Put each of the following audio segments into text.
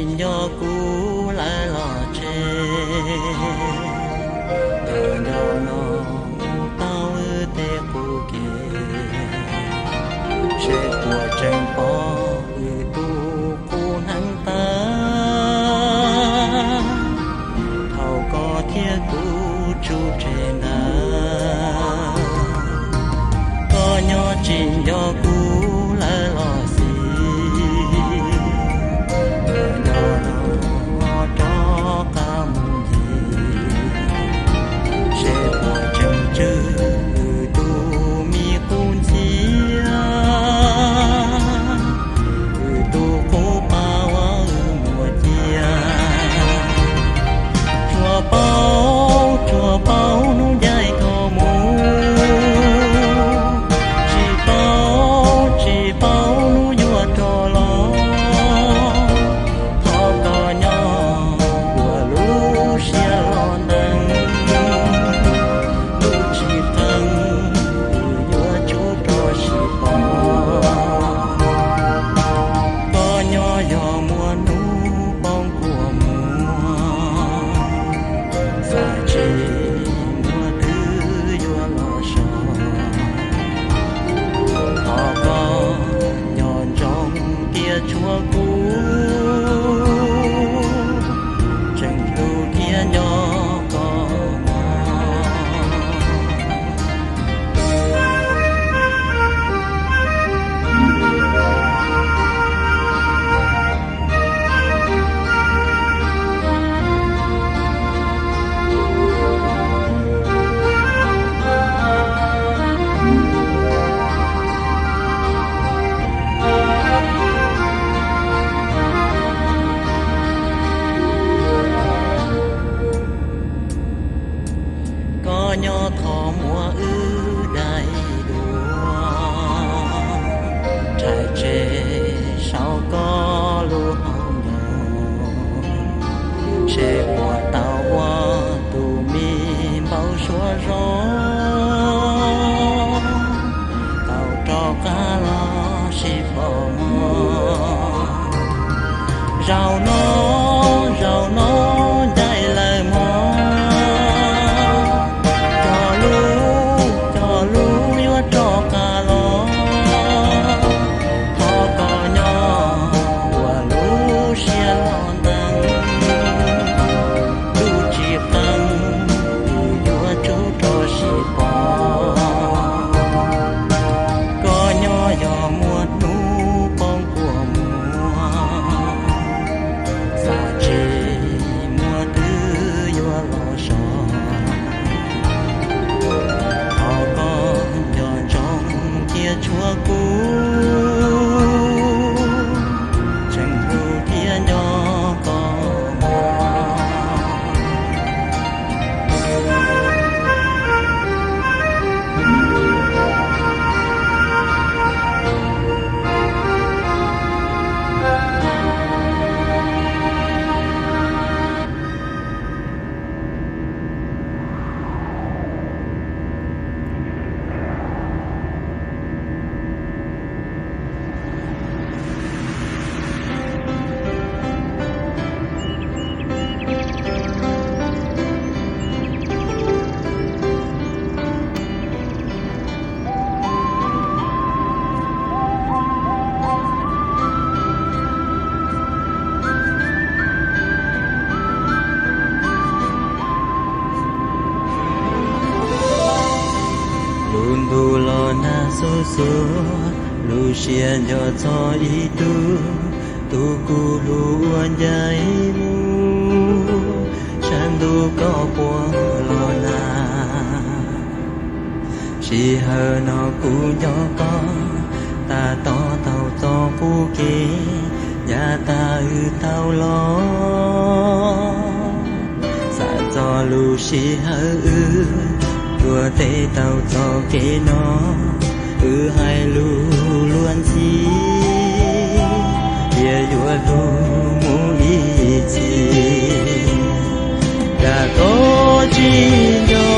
Tsis nco kuv lawm los tseg, nco nco no mus tau wb tej qub kev, seb puas tseem pom wb tus qub hneev tawv, thaum koj thiab kuv tsuj tseg ntawd. Koj nyob tsis nco kuv lawm los xij, nco nco no rov qab mus ncig, seb puas tseem tswj wb tus me qub ntxhiab, wb tus qub pab uas wb muab cia. Tsuas paub, tsuas paub hnub ncaim thaum mus, tsis paub, tsis paub hnub yuav rov los. Thov koj nyob ua lub siab los ntees, lub tsis qees, wb yuav tsum rov sib pom. Koj nyob yog muaj hnub poob kua muag, xav tsis muaj twg yuav los so. Thov koj nco ntsoov tias tshuav kuv, tseem hlub thiab nco koj mog. Koj nyob thov muab wb daim duab, rhais tseg saum koj lub hauv ncoo, seb puas tau ua tus me npau suav zoo, tau rov qab los sib pom mog. Zaum no, zaum no ncaim lawm mog, cog lub, cog lub yuav rov qab los. Thov koj nyob ua lub siab los ntees, lub tsis qees, wb yuav tsum rov sib pom. Koj nyob yog muaj hnub poob kua muag, xav tsis muaj twg yuav los so. Thov koj nco ntsoov thiab tshuav kuv, tseem hlub thiab nco koj mog. Lub ntuj los nag xuv xuav, lub siab nco txog ib tug, tus kuv hlub uas ncaim mus, tshav ntuj koj puas los nag. Sij hawm no kuv nco koj, tas tos tau txoj qub kev, yav tas wb tau los. Xav txog lub sij hawm wb tuaj tes tau txoj kev no, wb hais lus luag ntxhi, tias yuav hlub mus ib txhis. Cas koj tsis nco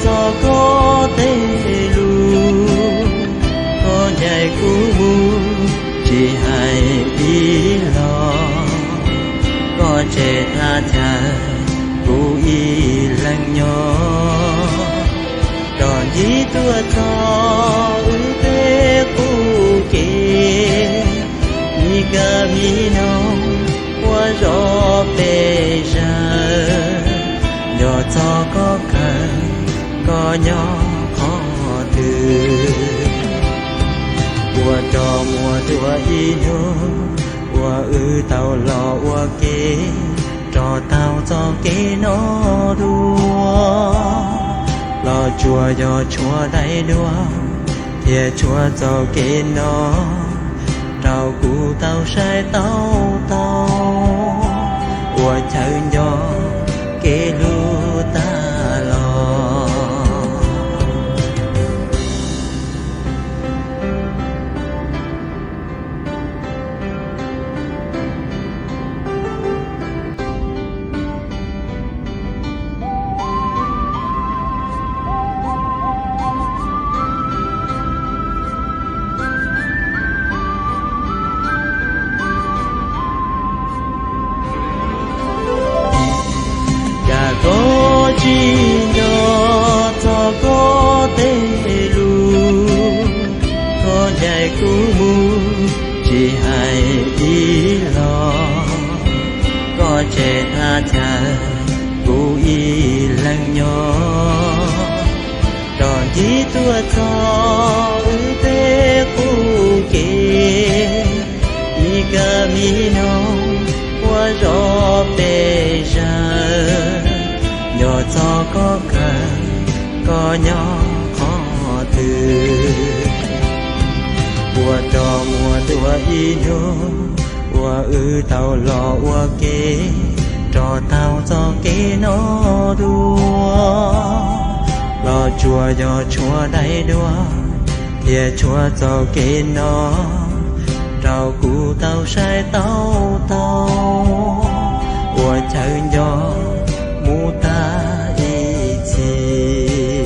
txog koj tej lus, koj ncaim kuv mus tsis hais ib los. Tseg thaj chaw kuv ib leeg nyob, rov ntsib tuaj txog wb peb qub kev, mi kab mi noog ua zog pes zaws, nco txog koj kawg koj nyob qhov twg. Ua rau muaj dua ib hnub uas wb tau los ua ke, rov taug txoj kev no dua, los tsuas yog tshuav daim duab thiaj tshuav txoj kev no rau kuv tau saib tau taug, ua chaw nco kev hlub tag los. Cas koj tsis nco txog koj tej lus, koj ncaim kuv mus tsis hais ib los, koj tseg thaj chaw kuv ib leeg nyob, rov ntsib tuaj txog wb peb qub kev, mi kab mi noog ua zog pes zaws, nco txog koj kawg koj nyob qhov twg. Ua rau muaj dua ib hnub uas wb tau los ua ke, rov taug txoj kev no dua, los tsuas yog tshuav daim duab thiaj tshuav txoj kev no rau kuv tau saib tau taug, ua chaw nco mus tag ib txhis.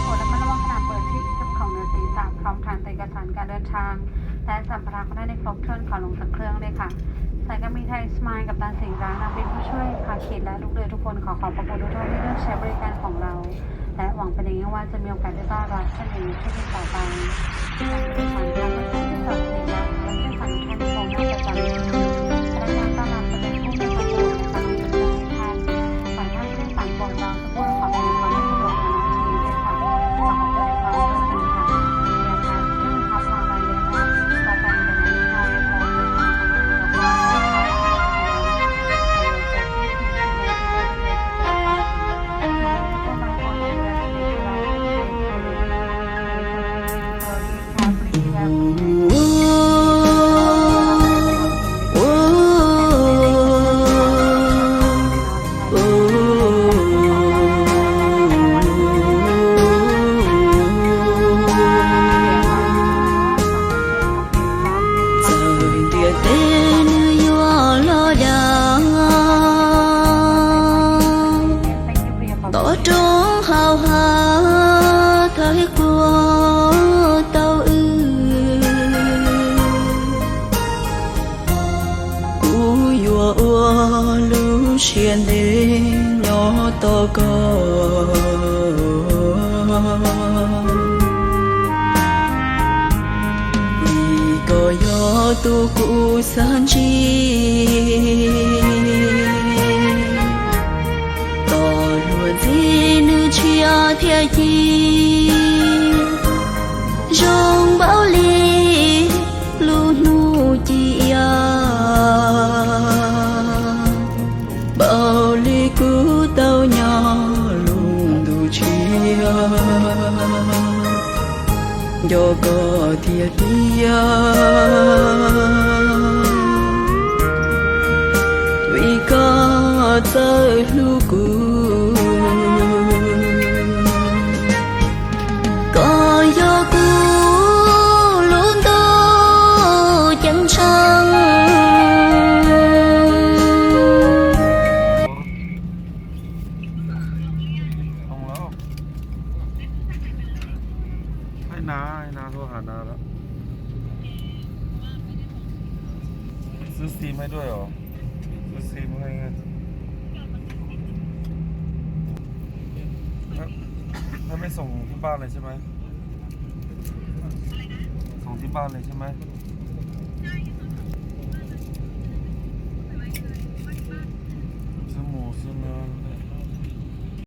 Phủ đã mang lăng khả năng बर thi trong khẩu nửa tỷ phạt phòng tràn tỉ cà sản cả đơn hàng. และสัมภาระของท่านให้ครบถ้วนขอลงจากเครื่องด้วยค่ะ สายการบินไทยสมายกัปตันสิงห์ร้างนักบินผู้ช่วยภาคีและลูกเรือทุกคนขอขอบพระคุณทุกท่านที่เลือกใช้บริการของเรา และหวังเป็นอย่างยิ่งว่าจะมีโอกาสได้ต้อนรับท่านอีกในเที่ยวบินต่อไป สายการบินไทยสมายขอให้ท่านโชคดีและขอให้ผู้โดยสารทุกท่านมีความน่าประจำพนักงานต้อนรับจะเป็นผู้อำนวยความสะดวกในการบริการทุกท่าน ขอให้ท่านผู้โดยสารโปรดวางสมุดของในกระเป๋าให้สะดวกกว่านักบินด้วยค่ะ ขอขอบคุณในความร่วมมือค่ะ We are passing the Half Moon Line Red Line. Bye bye, the next call will be Txawm ntiaj teb nws yuav los dav, tos roob hauv hav thawj qua tau wb. Kuv yuav ua lub siab ntev nyob tos koj, vim koj yog tus kuv xav ntsib. Tos luag ntxhi nws tshiab thiab ci, zoo npaum li lub hnub ci iab, npaum li kuv tau nyob lub ntuj tshiab. Nco koj tiag tiag, vim koj txawj hlub kuv. น้า น้าโทรหาน้าแล้ว ซื้อซิมให้ด้วยเหรอ ซื้อซิมให้ไง ถ้าไม่ส่งที่บ้านเลยใช่ไหม ส่งที่บ้านเลยใช่ไหม